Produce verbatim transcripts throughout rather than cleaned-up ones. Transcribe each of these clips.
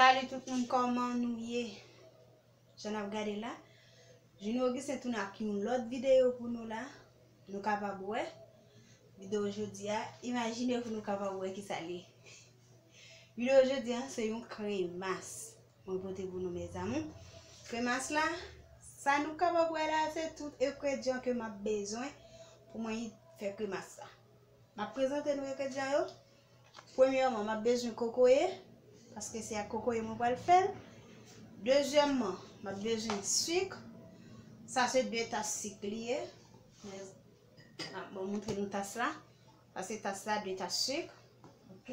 Salut tout moun, kòman nou ye? Jan n ap gade la, Juno Augustin tounen ak yon lòt videyo pou nou la. Nou kapab wè videyo jodi a. Imajine pou nou kapab wè kisa l ye. Videyo jodi a, se yon kremas mwen pote pou nou, mezanmi. Kremas la, sa nou kapab wè la, se tout engredyan ke m ap bezwen pou mwen fè kremas la. M ap prezante nou engredyan yo. Premyèman, m ap bezwen kokoye, paske se ak kokoye mwen pral fè l. Dezyèmman, m ap bezwen sik. Sa se de tas sik li ye. M ap moutre nou tas la. Sa se tas la, de tas sik. Ok.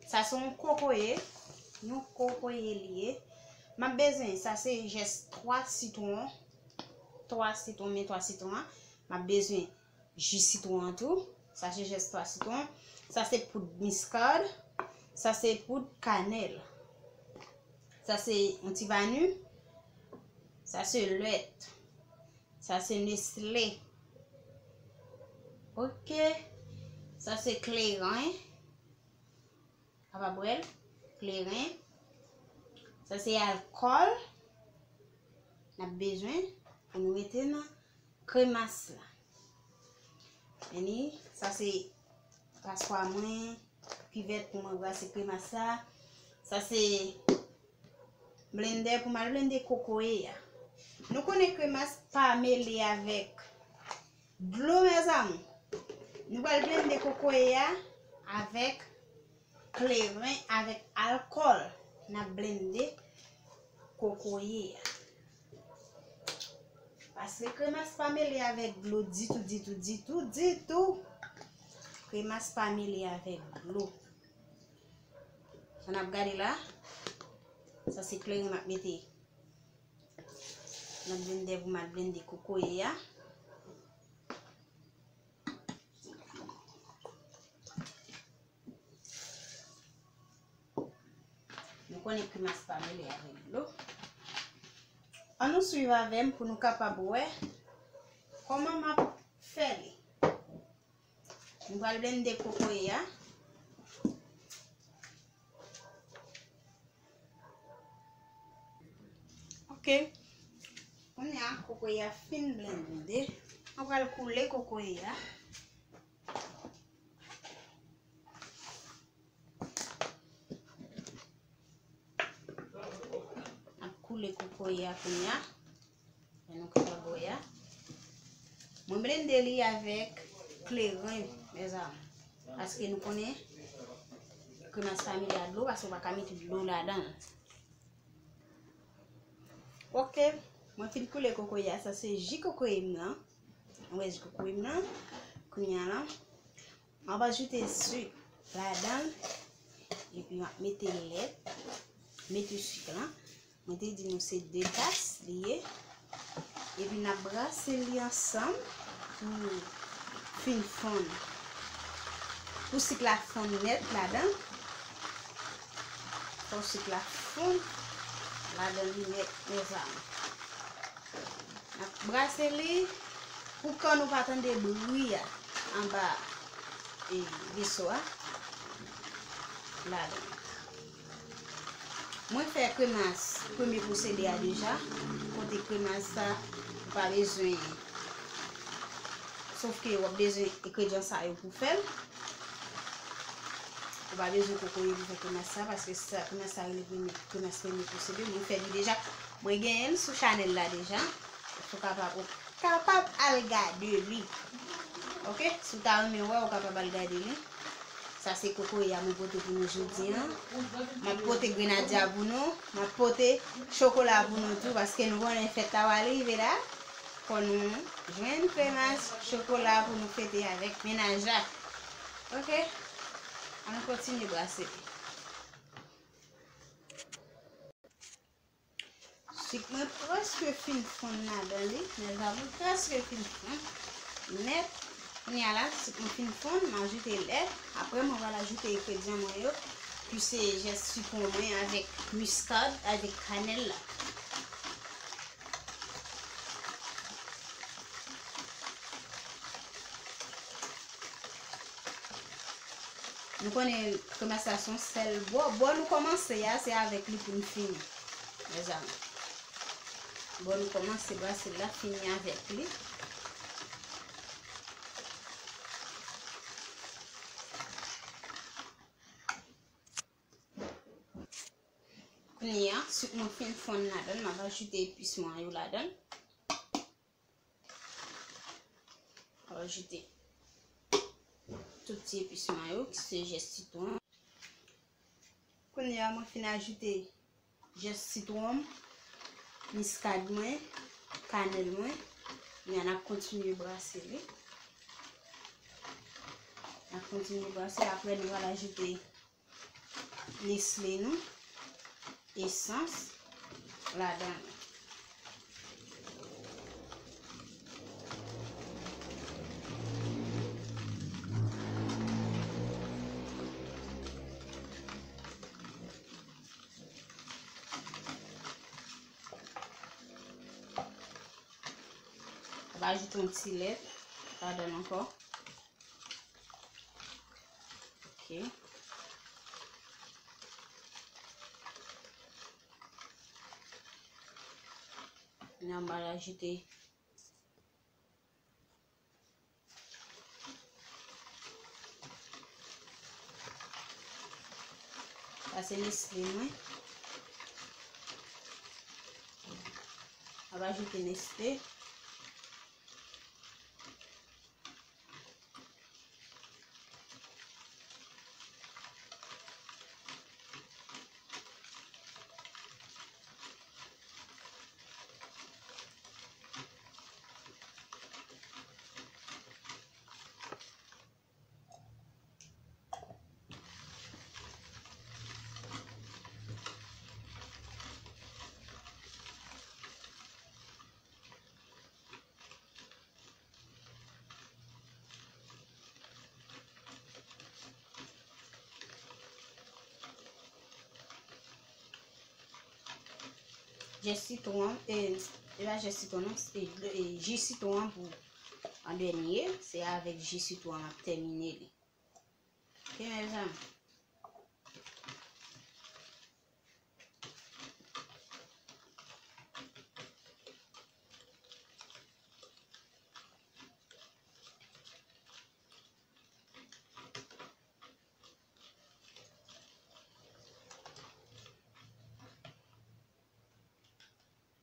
Sa se yon kokoye. Yon kokoye li ye. M ap bezwen, sa se jès twa sitwon. Twa sitwon, men twa sitwon an. M ap bezwen ji sitwon an tou. Sa se jès twa sitwon. Sa se poud miskad. Sa se poud kanèl. Sa se yon ti vani. Sa se lèt. Sa se Nestlé. Ok. Sa se kleren. Kapab wè l. Kleren. Sa se alkòl n ap bezwen pou nou mete nan kremas la. Vini, sa se paswa mwen, kivèt pou mwen brase kremas la. Sa se blendè pou m al blende kokoye a. Nou konnen kremas pa mele avèk dlo, mezanmi. Nou pral blende kokoye a avèk kleren, avèk alkòl. N ap blende kokoye a. Paske kremas pa mele avèk dlo ditou, ditou, ditou, ditou. Kremas pa mele avèk dlo. Sa n ap gade la, sa se kleren m ap mete nan blendè pou m al blende kokoye a. Nou konnen kremas pa mele avèk dlo. Ann nou swiv avè m pou nou kapab wè kòman m ap fè li. Nou pral blende kokoye a. Ok. Kounye a, kokoye a fin blende. Nou pral koule kokoye a. Ap koule kokoye a kounye a. Jan nou kapab wè a. Mwen blende li avèk kleren, mezanmi. Paske nou konnen kremas pa mele a dlo, paske ou pa ka mete dlo ladan l. Ok, mwen fin koule kokoye a, sa se ji kokoye m nan. Ou wè ji kokoye m nan. Kounye a la, m ap ajoute sik ladan l. Epi m ap mete lèt. Mete sik la. Mwen te di nou se de tas li ye. Epi n ap brase li ansanm pou fin fonn. Pou sik la fonn nèt ladan. Fò sik la fonn ladan li nèt, mezanmi. N ap brase li pou kan nou pa tande bri a anba, e, veso a. Ladan. Mwen fè kremas premye pwosede a deja. Kote kremas sa, ou pa bezwen. Sof ke w ap bezwen engredyan sa yo pou fè l. Ou pa bezwen kokoye pou fè kremas sa, paske sa, kremas sa rele premye, kremas premye pwosede. Mwen fè li deja. Mwen genyen l sou chanèl la deja. Ou kapab, ou kapab al gade li. Ok? Si w ta renmen wè, ou kapab al gade li. Sa se kokoye a mwen pote pou nou jodi a. M ap pote grenadya pou nou. M ap pote chokola pou nou tou, paske nou konnen fèt la pral rive la. Fò nou jwenn kremas chokola pou nou fete avèk mennaj la. Ok? Ann kontinye brase. Sik mwen prèske fin fonn ladan li. Mezanmi, prèske fin fonn nèt. Kounye a la, sik mwen fin fonn, m ajoute lèt. Apre, mwen pral ajoute engredyan mwen yo, ki se jès sitwon mwen avèk miskad, avèk kanèl la. Nou konnen kremas la se yon sèl bò. Bò nou kòmanse a, se avèk li pou n fini. Mezanmi. Bò nou kòmanse brase la, fini avèk li. Kounye a, sik mwen fin fonn ladan l, m ap ajoute epis mwen yo ladan l. M ap ajoute tout ti epis mwen yo, ki se zès sitwon. Kounye a, mwen fin ajoute zès sitwon, miskad mwen, kanèl mwen. Kounye a, n ap kontinye brase li. N ap kontinye brase, apre nou pral ajoute Nesle nou, esans ladan l. N ap ajoute yon ti lèt ladan l ankò. Ok. Kounye a m pral ajoute. Sa se Nesle mwen. M ap ajoute Nesle. Jus sitwon, e, e pa jus sitwon non, e, e, ji sitwon an pou an dènye, se avèk ji sitwon an m ap tèmine li. Ok, mezanmi.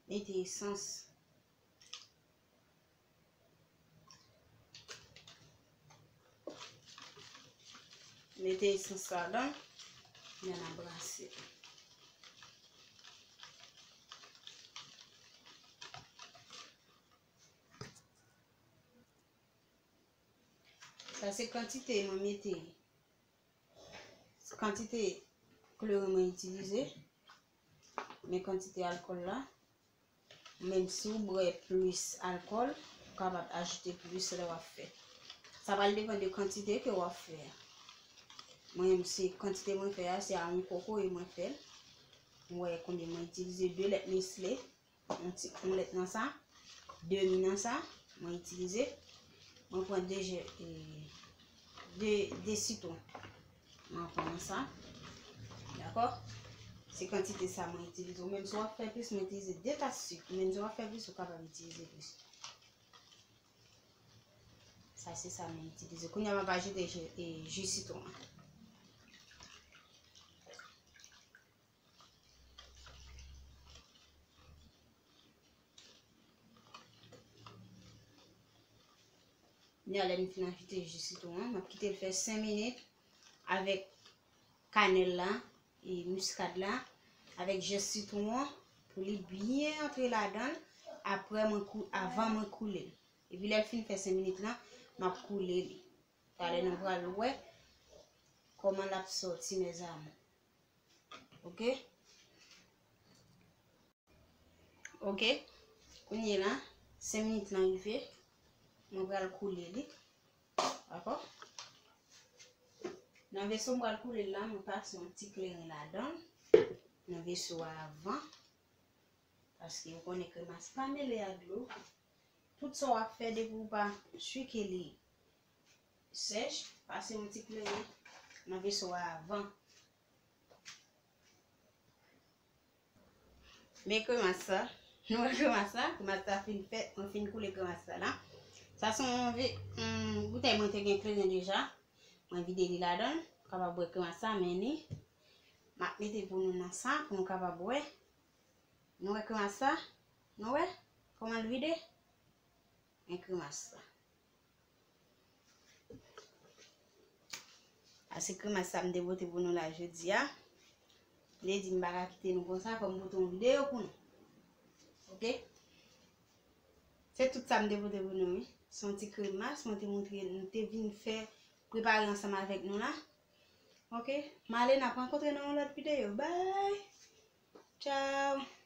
Mete esans. Mete esans ladan, men n a brase. Sa se kantite mwen mete. Kantite kleren mwen itilize, men kantite alkòl la, menm si w bwè plis alkòl, ou kapab ajoute plis lè w ap fè. Sa pral depann de kantite ke w ap fè a. Mwen menm, se kantite mwen fè a, se a yon koko e mwen fè l. Ou wè konbyen mwen itilize, de lèt Nestle. Yon ti, yon lèt nan sa, demi nan sa, mwen itilize. Mwen pran de je, e, de, de sitwon. Mwen pran nan sa. Dakò? Se kantite sa mwen itilize. Ou menm si w ap fè plis, mwen itilize de tas sik. Ou menm si w ap fè plis, ou kapab itilize plis. Sa se sa mwen itilize. Kounye a, mwen va ajoute je, e, ji sitwon an. Kounye a, lè m fin ajoute ji sitwon an, m ap kite l fè senk minit avèk kanèl la e miskad la, avèk ji sitwon an, pou li byen antre ladan l, apre mwen kou-, avan mwen koule l. Epi lè l fin fè senk minit lan, m ap koule li. Talè nou pral wè kòman l ap sòti, mes amours. Ok? Ok. Kounye la, senk minit lan rive. Mwen pral koule li. Dakò? Nan veso m pral koule l la, mwen pase yon ti kleren ladan l. Nan veso a avan. Paske ou konnen kremas pa mele ak dlo. Tout sa w ap fè, depi w pa chike li sèch, pase yon ti kleren nan veso a avan. Men kremas sa, nou wè kremas la, kremas la fin fèt, mwen fin koule kremas la la. Sa se yon ve- yon boutèy mwen te gen kleren deja. Mwen vide li ladan l, ou kapab wè kremas la, men li, m ap mete pou nou nan sa, pou nou kapab wè. Nou wè kremas la? Nou wè kòman l vide? Men kremas la. A se kremas sa m te pote pou nou la jodi a. Vle di m pa ka kite nou konsa, fò m pote yon videyo pou nou. Oke? Se tout sa m te pote pou nou, wi. Se yon ti kremas, mwen te montre, m te vin fè, prepare ansanm avèk nou la. Oke? M ale, n ap rankontre nan yon lòt videyo. Bye! Tchao!